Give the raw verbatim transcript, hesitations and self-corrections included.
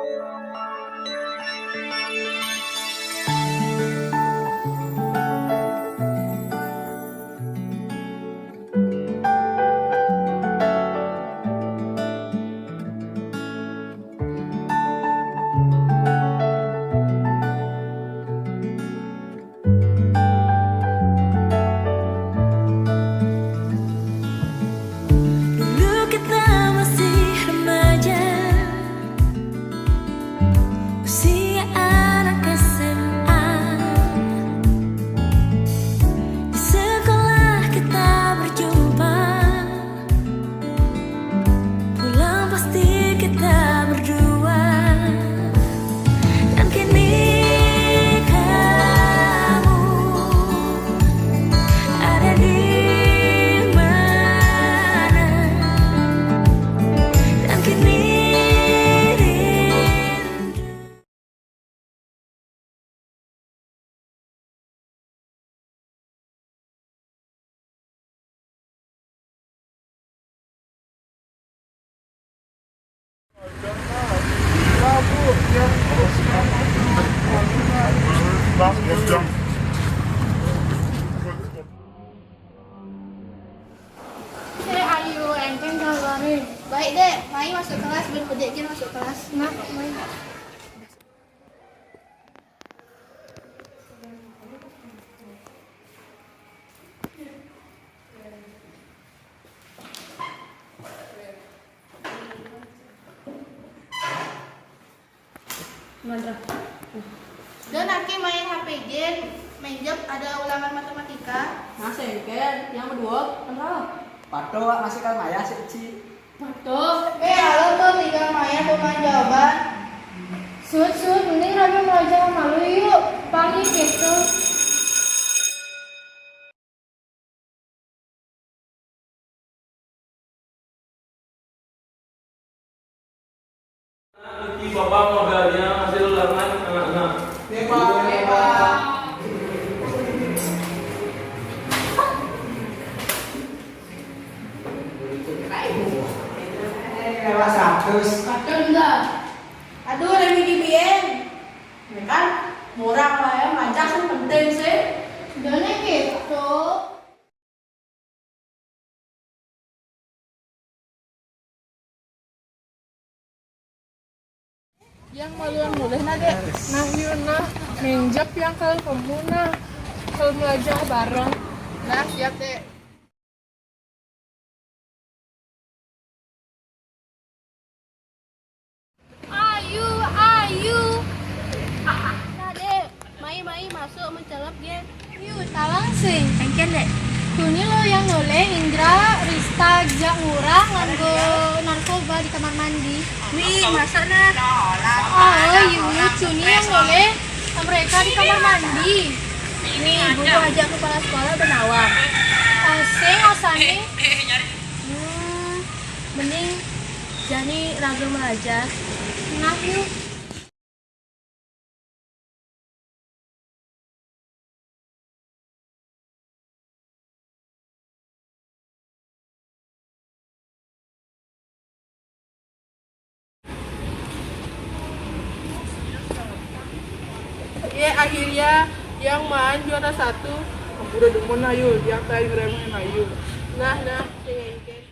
Dulu kita masih remaja, usia anak S M A. Di sekolah kita berjumpa, pulang pasti kita berdua. Dan kini kamu ada di mana? Dan kini rindu. Eh, ayo, enteng kabarin. Baik, Dek. Mai masuk kelas, belum Dek Jin masuk kelas. Nah, mai. Don, aki main H P game, main jeb ada ulangan matematika. Nah, sengken, yang berdua, kenal. Pato, Wak, masih kan maya sih, Ci. Pato. Eh, halo tuh, tinggal maya tuh main jawaban. Sud, sud, mending rame belajar malu yuk. Panggil gitu. Nanti Bapak modalnya hasil ulangan anak-anak. Oke, Pak. Oke, Pak. Lewat seratus. Kadang enggak. Aduh, Remi D B N. Ya kan? Murah lah ya, majak sih penting sih. Dona gitu. Yang malu yang boleh nah, Dek. Nah, yuk nah, menjep yang kalau kamu nah, kalau belajar bareng. Nah, siap, Dek. Ayu, ayu. Nah, Dek, mai-mai masuk mencelep, geng. Yu, talang sing. Engken, Dek. Tuni lo yang noleh, Indra, Rista, jak ngurang nganggo narkoba di kamar mandi. Wih, masa nah? Oh, Yu, Tuni yang noleh mereka di kamar mandi. Ini guru ajak kepala sekolah benawang. Asing asane. Hmm, mending jani raga belajar. Nah, yuk. Ye, akhirnya yang maan juara satu. Aku udah demen ayu, yang tadi ngeremehin ayu. Nah, nah, sing engken.